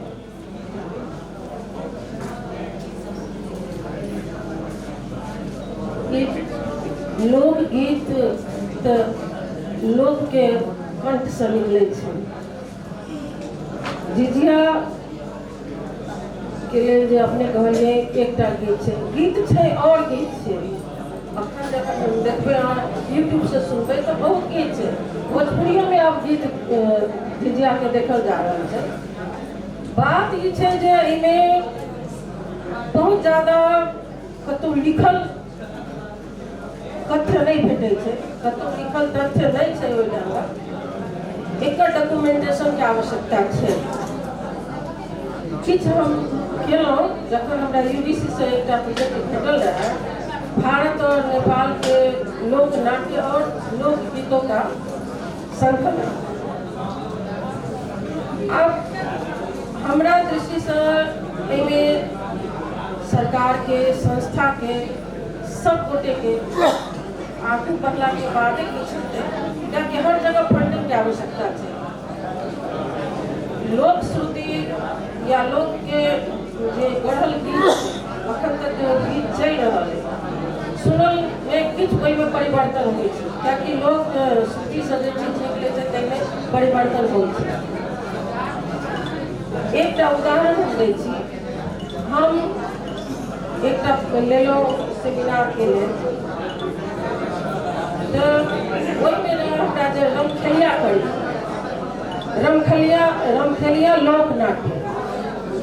लोकगीत तऽ लोकके कंठसँ निकलै छै। झिझिया के लेल जे अपने कहलियै एकटा गीत छै, गीत छै आओर गीत छै। अखन जखन देखबै अहाँ यूट्यूबसँ सुनबै तऽ बहुत गीत छै। भोजपुरियोमे आब गीत झिझियाके देखल जा रहल छै। बात ई छै जे एहिमे बहुत जादा कतहु लिखल तथ्य नहि भेटै छै, कतहु लिखल तथ्य नहि छै। ओहि ढङ्गक एकर डॉक्यूमेंटेशनके आवश्यकता छै। किछु हम केलहुँ जखन हमरा यू जी सी सँ एकटा प्रोजेक्ट भेटल रहए, भारत और नेपाल के लोक नाट्य और लोकगीतों का संकलन। आब हमरा दृष्टिसँ एहिमे सरकारके, संस्थाके, सब गोटेके आगू बढ़लाके बादे किछु हेतै, कियाकि हर जगह फंडिंगके आवश्यकता छै। लोक श्रुति या लोकके जे गढ़ल गीत छै, अखन तक जे गीत चलि रहल अछि, सुनलमे किछु ओहिमे परिवर्तन होइ छै, कियाकि लोक श्रुतिसँ जे चीज निकलै छै ताहिमे परिवर्तन होइ छै। एकटा उदाहरण हम दै छी। हम एकटा लेलहुँ सेमिनारके लेल, तऽ ओहिमे रहै हमरा जे रमखेलिया करी, रमखेलिया, रमखेलिया लोक नाट्य,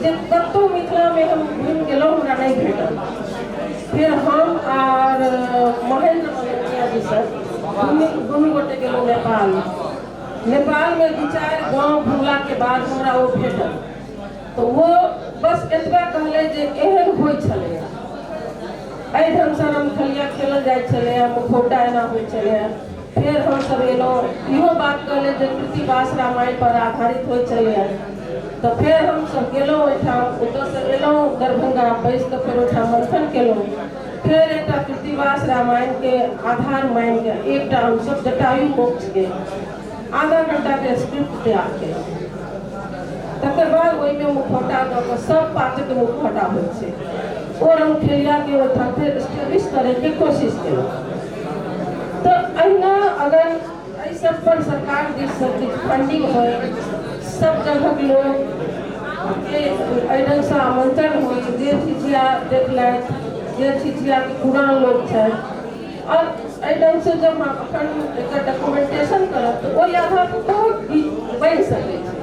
जे कतहु मिथिलामे हम घुमि गेलहुँ, हमरा नहि भेटल। फेर हम आर महेंद्र मलंगिया जी सर दुनू दुनू गोटे गेलहुँ नेपाल। नेपालमे दू चारि गाँव घुमलाके बाद हमरा ओ भेटल, तऽ ओ बस एतबा कहलै जे एहन होइ छलैए, एहि ढङ्गसँ रमखेलिया खेलल जाइ छलैए, मुखौटा एना होइ छलैए। फेर हमसभ एलहुँ, इहो बात कहलै जे कृतिवास रामायण पर आधारित होइ छलैए। तऽ फेर हमसभ गेलहुँ ओहिठाम, ओतऽसँ एलहुँ दरभंगा, बैस कऽ फेर ओहिठाम मंथन केलहुँ। फेर एकटा कृतिवास रामायणके आधार मानिके एकटा हमसभ जटायु मोक्षके आधा घंटाके स्क्रिप्ट तैयार केलहुँ। तकर बाद ओहिमे मुखौटा दऽ कऽ, सब पात्रके मुखौटा होइ छै, ओ रमखेलियाके ओहिठाम फेर स्टेब्लिश करैके कोशिश केलहुँ। तऽ अहिना अगर एहि सब पर सरकार दिससँ किछु फंडिंग होइ, सब जगहक लोक के एहि ढङ्गसँ आमंत्रण होइ, जे झिझिया देखलथि, जे झिझियाके पुरान लोक छथि, आओर एहि ढङ्गसँ जब हम अखन एकर डॉक्यूमेंटेशन करब तऽ ओहि आधार पर बहुत गीत बनि सकै छै,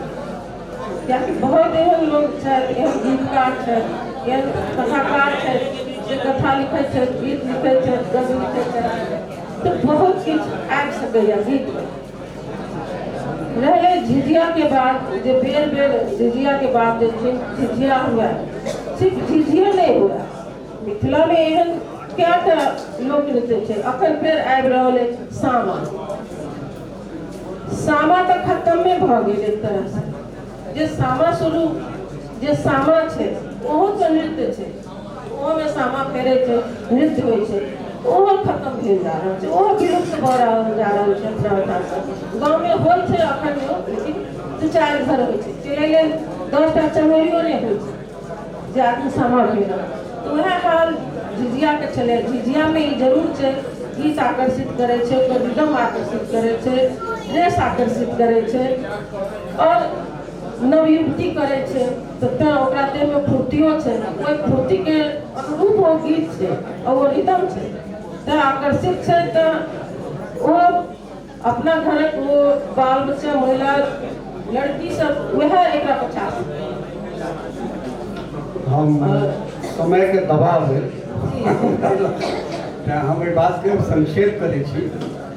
कियाकि बहुत एहन लोक छथि, एहन गीतकार छथि, एहन कथाकार छथि जे कथा लिखै छथि, गीत लिखै छथि, गद्य लिखै छथि, तऽ बहुत किछु आबि सकैए गीतमे। रहलै झिझियाके बाद जे बेर बेर झिझियाके बाद जे झिझिया हुए, सिर्फ झिझिये नहि हुए, मिथिलामे एहन कएटा लोक नृत्य छै। अखन फेर आबि रहल अछि सामा। सामा तऽ खतमे भऽ गेल एक तरहसँ। जे सामा शुरू, जे सामा छै ओहो तऽ नृत्य छै, ओहोमे सामा फेरै छै, नृत्य होइ छै, ओहो खतम भेल जा रहल छै, ओहो विलुप्त भऽ रहल जा रहल छै। अपना ओहिठामसँ गाँवमे होइ छै अखन, लेकिन दू चारि घर होइ छै, चलै लेल 10टा चंगेरियो नहि होइ छै जे आदमी सामा फेरत। तऽ उएह हाल झिझियाके छलै। झिझियामे ई जरूर छै, गीत आकर्षित करै छै, ओकर रिदम आकर्षित करै छै, ड्रेस आकर्षित करै छै, आओर नवयुवती करै छै तऽ तेँ ओकरा देहमे फुर्तियो छै, ओहि फुर्तीके अनुरूप ओ गीत छै आओर ओ रिदम छै, तेँ आकर्षित छै। तऽ ओ अपना घरक ओ बाल बच्चा, महिला, लड़की सब वएह एकरा बचा सकैए।
हम समयके दबाव है तेँ हम एहि बातके संक्षेप करै छी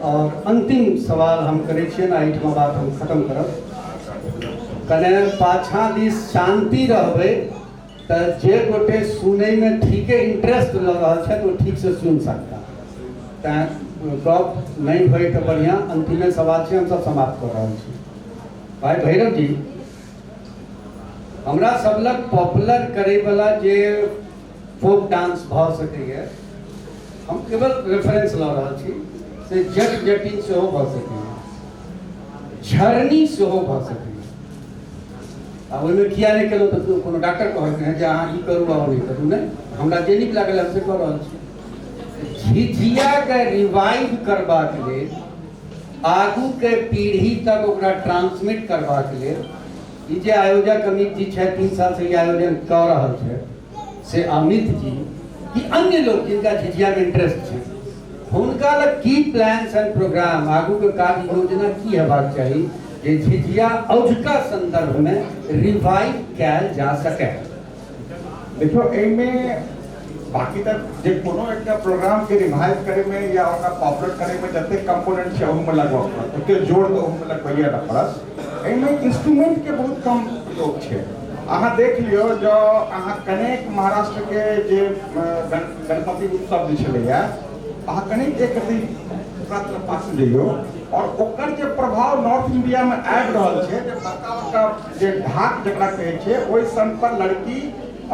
आओर अन्तिम सवाल हम करै छियनि आ एहिठमा बात हम खत्म करब। कने पाछाँ दिस शान्ति रहबै तऽ जे गोटे सुनैमे ठीके इंटरेस्ट लऽ रहल छथि ओ ठीकसँ सुनि सकता। तैँ गप नहि होइ तऽ बढ़िआँ। अन्तिमे सवाल छै, हमसब समाप्त कऽ रहल छी। भाई भैरव जी, हमरा सब लग पॉपुलर करैवला जे फोक डांस भऽ सकैए, हम केवल रेफरेंस लऽ रहल छी, से जट जटिन सेहो भऽ सकैए, झरनी सेहो भऽ सकैए। आ ओहिमे किया नहि केलहुँ तऽ कोनो डॉक्टर कहलखिन हेँ जे अहाँ ई करू आ ओ नहि करू। नहि, हमरा जे नीक लागल हम से कऽ रहल छी। झिझियाके रिवाइव करबाक लेल, आगूके पीढ़ी तक ओकरा ट्रांसमिट करबाक लेल, ई जे आयोजक अमित जी छथि, 3 सालसँ ई आयोजन कऽ रहल छथि, से अमित जी कि अन्य लोग जिनका झिझियामे इंटरेस्ट छै, हुनका लग की प्लान्स एंड प्रोग्राम, आगूके कार्य योजना की हेबाक चाही जे झिझिया औझका संदर्भमे रिवाइव कयल जा सकै?
देखियौ, एहिमे बाकी तऽ जे कोनो एकटा प्रोग्रामके रिवाइव करैमे या ओकरा पॉपुलर करैमे जतेक कंपोनेंट छै ओहूमे लगबऽ पड़त, ओतेक जोर तऽ ओहूमे लगबैए ने पड़त। एहिमे इंस्ट्रूमेंटके बहुत कम प्रयोग छै। अहाँ देख लियौ, जँ अहाँ कनेक महाराष्ट्रके जे गणपति उत्सव जे छलैए, अहाँ कनेक एक रत्ती ओकरा तरफ पाछू जइयौ और ओकर जे प्रभाव नॉर्थ इंडियामे आबि रहल छै, जे बड़का बड़का जे ढाक जकरा कहै छै, ओहि सन पर लड़की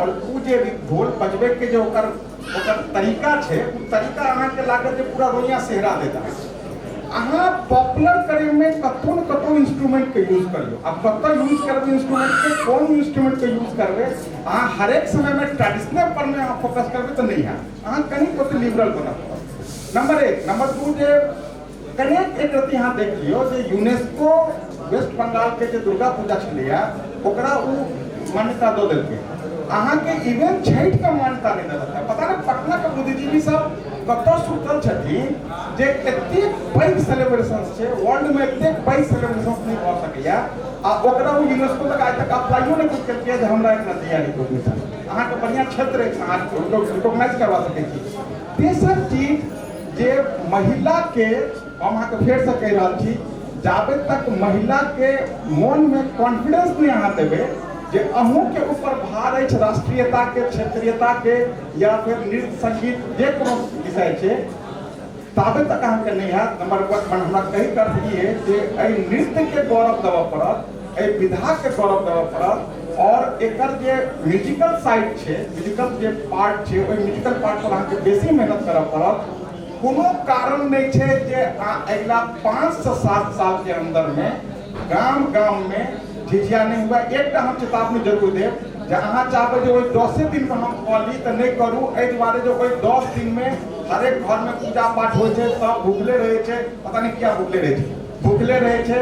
और ओ जे ढोल बजबैके जे ओकर ओकर तरीका छै, ओ तरीका अहाँके लागत जे पूरा रोइयाँ सेहरा देत अहाँके। अहाँ पॉपुलर करैमे कतहु ने कतहु इंस्ट्रूमेंटके यूज करियौ। आब कतऽ यूज करबै इंस्ट्रूमेंटके, कोन इंस्ट्रूमेंटके यूज करबै? अहाँ हरेक समयमे ट्रेडिशनल परमे अहाँ फोकस करबै तऽ नहि हैत। अहाँ कनि ओते लिबरल बनऽ पड़त, नंबर 1। नंबर 2, जे कनेक एक रत्ती अहाँ देख लियौ जे यूनेस्को वेस्ट बंगालके जे दुर्गा पूजा छलैए ओकरा ओ मान्यता दऽ देलकै, अहाँके इवेन छठिके मान्यता नहि देलक। पता नहि पटनाके बुद्धिजीवी सब कतऽ सुतल छथिन जे एतेक पैघ सेलिब्रेशन छै, वर्ल्डमे एतेक पैघ सेलिब्रेशन नहि भऽ सकैए, आ ओकरा ओ यूनेस्को तक आइ तक अप्लाइयो नहि केलकै जे हमरा एकरा दिया रिकॉग्निशन। अहाँके बढ़िआँ क्षेत्र अछि, अहाँ रिकॉग्नाइज करवा सकै छी। तेसर चीज जे महिलाके, हम अहाँके फेरसँ कहि रहल छी, जाबे तक महिलाके मोनमे कॉन्फिडेंस नहि अहाँ देबै जे अहूँके ऊपर भार अछि राष्ट्रीयताके, क्षेत्रीयताके या फिर नृत्य संगीत जे कोनो विषय छै, ताबे तक अहाँके नहि हैत। नंबर 1, हमरा कहैके अर्थ ई अछि जे एहि नृत्यके गौरव देबऽ पड़त, एहि विधाके गौरव देबऽ पड़त और एकर जे म्यूजिकल साइड छै, म्यूजिकल जे पार्ट छै, ओहि म्यूजिकल पार्ट पर अहाँके बेसी मेहनत करऽ पड़त। कोनो कारण नहि छै जे अगिला 5 से 7 साल के अंदरमे गाम गाममे झिझिया नहि हुए। एकटा हम चेतावनी जरूर देब जे अहाँ चाहबै जे ओहि 10 दिनमे हम कऽ ली तऽ नहि करू, एहि दुआरे जे ओहि 10 दिनमे हरेक घरमे पूजा पाठ होइ छै, सब भुखले रहै छै, पता नहि किया भुखले रहै छै, भुखले रहै छै।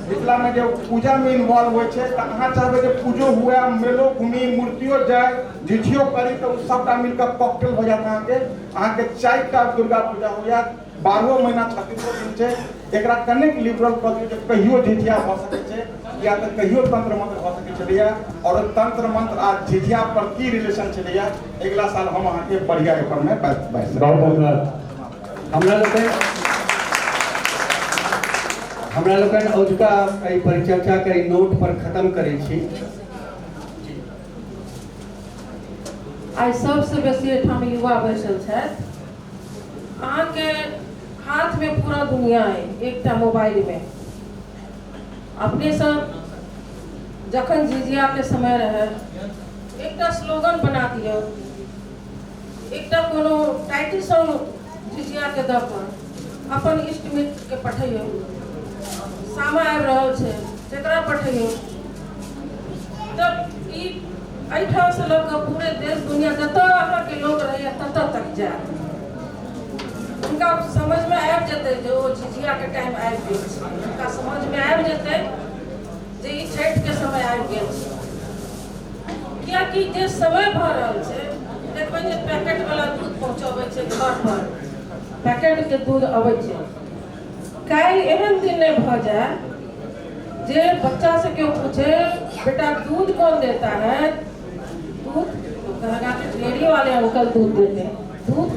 मिथिलामे जे पूजामे इन्वॉल्व होइ छै तऽ अहाँ चाहबै जे पूजो हुए, मेलो घूमी, मूर्तियो जाय, झिझियो करी, तऽ ओ सबटा मिलकऽ कॉकटेल भऽ जायत। अहाँके अहाँके 4टा दुर्गा पूजा होइए, 12 महीना 36 दिन छै। एकरा कनेक लिबरल कऽ दियौ जे कहियो झिझिया भऽ सकै छै, या तऽ कहियो तंत्र मंत्र भऽ सकै छलैया। और तंत्र मंत्र आ झिझिया पर की रिलेशन छलैया, अगिला साल हम अहाँके बढ़िया एपर में बात बात।
बहुत धन्यवाद। हमरा लोकनि औझका एहि परिचर्चा के एहि नोट पर खत्म करै छी।
आइ सबसँ बेसी एहिठाम युवा बैसल छथि। अहाँके हाथमे पूरा दुनिया अइ एकटा मोबाइलमे। अपने सब जखन झिझियाके समय रहै, एकटा स्लोगन बना दियौ, एकटा कोनो टाइटल सॉन्ग झिझियाके दऽ कऽ अपन इष्ट मित्रके पठैयौ। सामा आबि रहल छै, जकरा पठैयौ, तऽ ई एहिठामसँ लऽ कऽ पूरे देश दुनिया जतऽ अहाँके लोक रहैया ततऽ तक जायत। हुनका समझमे आबि जेतै जे ओ झिझियाके टाइम आबि गेल छै। हुनका समझमे आबि जेतै जे ई छठिके समय आबि गेल छै। कियाकि जे समय भऽ रहल छै, देखबै जे पैकेटवला दूध पहुँचबै छै घर पर, पैकेटके दूध अबै छै। काल्हि एहन दिन नहि भऽ जाय जे बच्चा से केओ पूछे, बेटा दूध कौन देता है? दूध तो कहेगा कि डेयरी वाले अंकल दूध देते हैं। दूध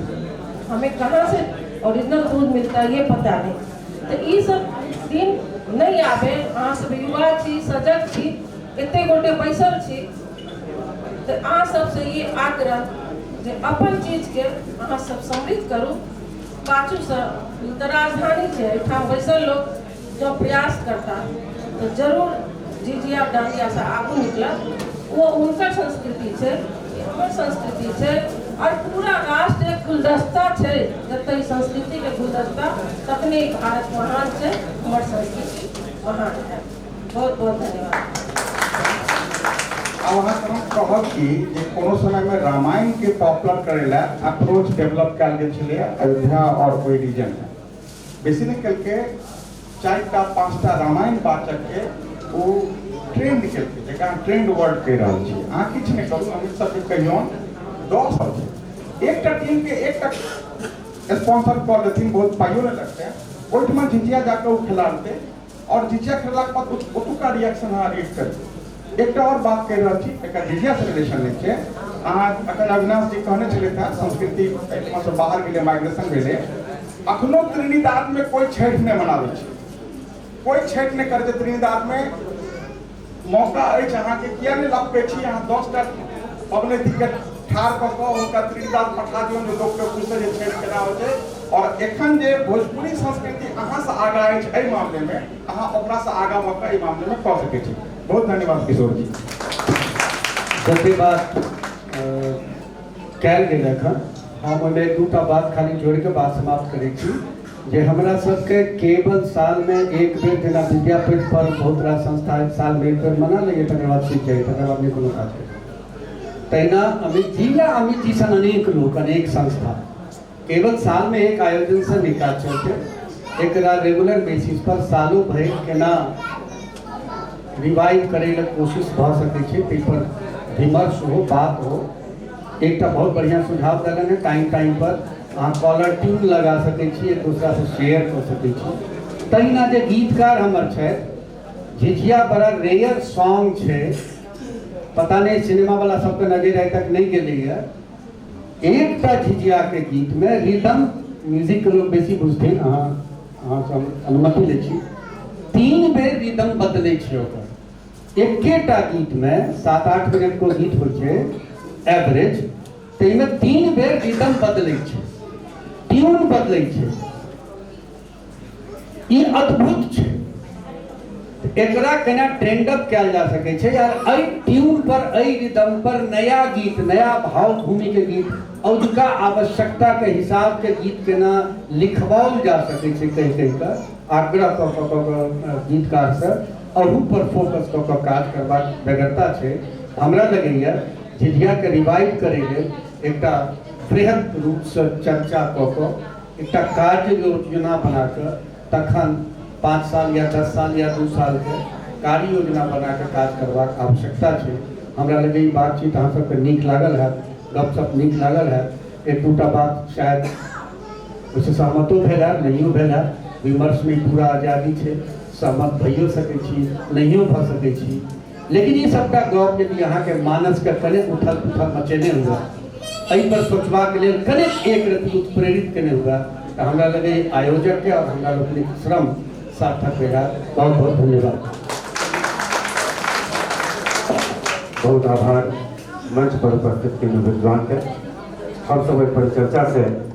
हमें कहाँ से ओरिजिनल दूध मिलता है ये पता नहीं। तो ये सब दिन नहीं आवे। अहाँ सब युवा छी, सजग छी। एते गोटे बैसल छी तऽ अहाँ सबसँ ई आग्रह जे अपन चीजके अहाँ सब समृद्ध करू। पाछूसँ ई तऽ राजधानी छै, एहिठाम बैसल लोक जँ प्रयास करता तऽ जरूर झिझिया डांडियासँ आगू निकलत। ओ हुनकर संस्कृति छै, ई हमर संस्कृति छै आओर पूरा राष्ट्र एक गुलदस्ता छै। जतऽ ई संस्कृतिके गुलदस्ता तखने ई भारत महान छै, हमर संस्कृति महान है। बहुत बहुत धन्यवाद।
आब अहाँके हम कहब कि जे कोनो समयमे रामायणके पॉपुलर करै लए अप्रोच डेवलप कयल गेल छलैए अयोध्या आओर ओहि रीजनमे। बेसी नहि केलकै, 4टा 5टा रामायण वाचकके ओ ट्रेंड केलकै, जकरा अहाँ ट्रेंड वर्ड कहि रहल छी। अहाँ किछु नहि करू, अमित सबके कहियौन 10 छै एकटा टीमके एकटा स्पॉन्सर कऽ देथिन, बहुत पाइयो नहि लगतै, ओहिठमा झिझिया जाकऽ ओ खेला लेतै और झिझिया खेललाके बाद ओतुका रिएक्शन अहाँ रीड करियौ। एकटा और बात कहि रहल छी, एकर झिझियासँ रिलेशन नहि छै। अहाँ अखन अविनाश जी कहने छलथि हेँ संस्कृति एहिठामसँ बाहर गेलै, माइग्रेशन भेलै। अखनो त्रिनिदादमे कोइ छठि नहि मनाबै छै, कोइ छठि नहि करै छै त्रिनिदादमे। मौका अछि अहाँके, किया नहि लपकै छी अहाँ 10टा पबनैतीके ठाढ़ कऽ कऽ हुनका त्रिनिदाद पठा दियौन जे लोकके पूछतै जे छठि केना होइ छै। और एखन जे भोजपुरी संस्कृति अहाँसँ आगाँ अछि एहि मामलेमे, अहाँ ओकरासँ आगाँ भऽ कऽ एहि मामलेमे कऽ सकै छी। बहुत धन्यवाद किशोर जी।
जते बात कयल गेल एखन, हम ओहिमे एक दूटा बात खाली जोड़िके बात समाप्त करै छी जे हमरा सबके केवल सालमे एक बेर जेना विद्यापति पर्व बहुत रास संस्था सालमे एक बेर मना लैए, तकर बाद सीख जाइए, तकर बाद नहि कोनो काज करै। तहिना अमित जी या अमित जी सन अनेक लोक, अनेक संस्था केवल सालमे एक आयोजनसँ नहि काज चलतै, एकरा रेगुलर बेसिस पर सालों भरि केना रिवाइव करै लए कोशिश भऽ सकै छै ताहि पर विमर्श हो, बात हो। एकटा बहुत बढ़िआँ सुझाव देलनि हेँ, टाइम टाइम पर अहाँ कॉलर ट्यून लगा सकै छी, एक दोसरासँ शेयर कऽ सकै छी। तहिना जे गीतकार हमर छथि, झिझिया बड़ा रेयर सॉन्ग छै, पता नहि सिनेमावला सबके नजरि आइ तक नहि गेलैए। एकटा झिझियाके गीतमे रिदम म्यूजिकके लोक बेसी बुझथिन, अहाँसँ हम अनुमति लै छी, 3 बेर रिदम बदलै छै ओकर। एकेटा गीतमे 7-8 मिनटके गीत होइ छै एवरेज, ताहिमे 3 बेर रिदम बदलै छै, ट्यून बदलै छै। ई अद्भुत छै। एकरा केना ट्रेंड अप कयल जा सकै छै आर एहि ट्यून पर, एहि रिदम पर नया गीत, नया भाव भूमि के गीत, औजुका आवश्यकता के हिसाब के गीत केना लिखवाओल जा सकै छै, कहि कहि कऽ आग्रह कऽ कऽ कऽ कऽ गीतकार से अहू पर फोकस कऽ कऽ काज करबाक बेगरता छै। हमरा लगैए झिझियाके रिवाइव करै लेल एकटा बृहद रूपसँ चर्चा कऽ कऽ एकटा कार्य योजना बना कऽ तखन 5 साल या 10 साल या 2 सालके कार्य योजना बना कऽ काज करबाक आवश्यकता छै। हमरा लगैए ई बातचीत अहाँ सबके नीक लागल हैत, गपशप नीक लागल हैत। एक दूटा बात शायद ओहिसँ सहमतो भेल हैत, नहियो भेल हैत। विमर्शमे पूरा आजादी छै, सहमत भइयो सकै छी, नहियो भऽ सकै छी। लेकिन ई सबटा गप यदि अहाँके मानसके कनेक उथल पुथल मचेने हुए, एहि पर सोचबाक लेल कनेक एक रति उत्प्रेरित केने हुए, तऽ हमरा लगैए आयोजकके और हमरा लोकनिक श्रम सार्थक भेल हैत। बहुत बहुत धन्यवाद।
बहुत आभार मंच पर उपस्थित तीनों विद्वान के। हम सब एहि परिचर्चा से